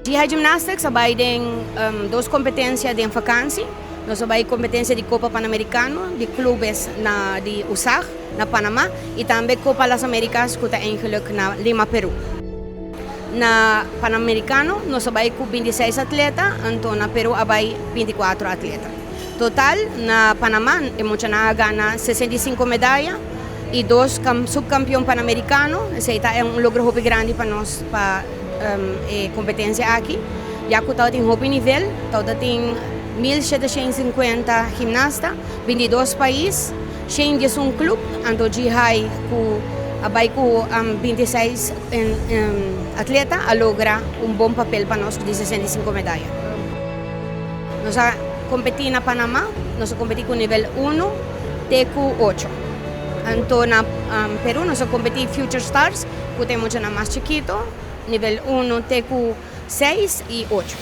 Jihai Gymnastics a bai den dos competencia den vakantie. Nos a bai competencia di Copa Panamericano di clubes na di USAG na Panama y tambe Copa Las Americas cu ta eigenlijk na Lima, Peru. Na Panamericano nos a bai cu 26 atleta, anto na Peru a bai 24 atleta. Total na Panama e muchanan a gana 65 medaya y dos subcampeon Panamericano. Esey ta un logro hopi grandi pa nos pa e competencia aki, ya cu tabatin hopi nivel, tabatin 1750 gimnasta, 22 pais, 111 club, anto Jihai cu a bay cu 26 atleta a logra un bon papel pa nos di 65 medaya. Nos a competi na Panama, nos a competi cu nivel uno te cu ocho. Anto na Peru nos a competi Future Stars cu ta e muchanan mas chikito, nivel uno te cu seis y ocho.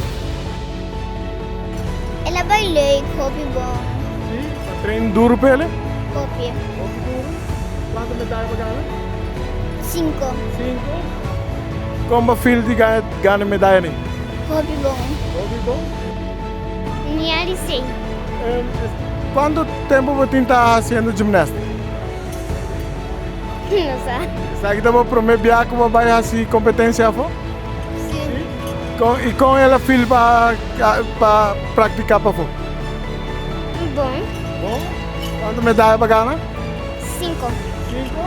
El a bai leuk, hopi bon. Si, ta train duru p'ele? Hopi. Hopi duru? Kuantu medaya bo gana? Sinku. Sinku? Kon bo feel di gana medaya ni? Hopi bon. Hopi bon? Mi a di sei. Kuantu tempu bo tin ta hasiendo gymnastic? No sa. Esaki ta bo prome bia ku bo bai hasi kompetensia afo? Si. I kon el a feel pa pa praktiká pafó? Bon. Bon? Kuantu medaya bo gana? Sinku. Sinku?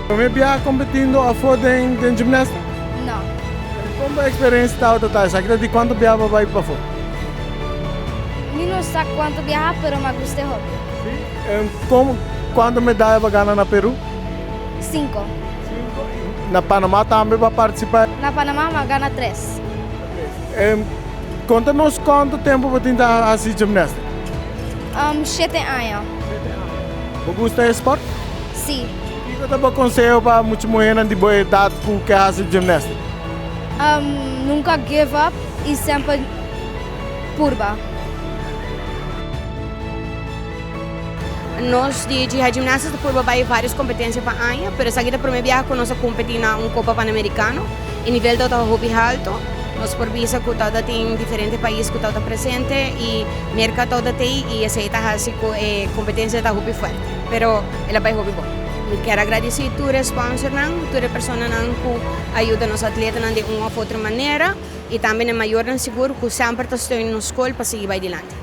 Prome bia kompetindo afó den den gymnastic? No. Kon bo eksperensia tabata ta? Esaki ta di kuantu bia bo bai pafó? Mi no sa kuantu biaha pero mi a gusta e hopi. Si? Kon kuantu medaya bo gana na Peru? Sinku. Sinku. Na Panama tambe bo a participa? Na Panama mi a gana tres. Tres. Konta nos kuantu tempu bo tin ta hasi gymnastic? Shete aña. Shete aña. Bo gusta e sport? Si. Kiko ta bo konseho pa mucha muhernan di bo edat ku ke hasi gymnastic? Nunka give up i semper purba. Nos di Jihad Gymnastics ta purba bai varios competencia pa aña, pero esaki ta prome biaha cu nos a competi na un Copa Panamericano. E nivel tabata hopi halto. Nos por bisa cu tabata tin diferente pais cu tabata presente y Merca tabata tey y esey ta haci cu e competencia ta hopi fuerte. Pero el a bai hopi bon. Mi kier a gradici tur e sponsornan, tur e personanan cu a yuda nos atletanan di un of otro manera y tambe na e mayornan sigur cu semper ta steun nos scol pa sigui bai dilanti.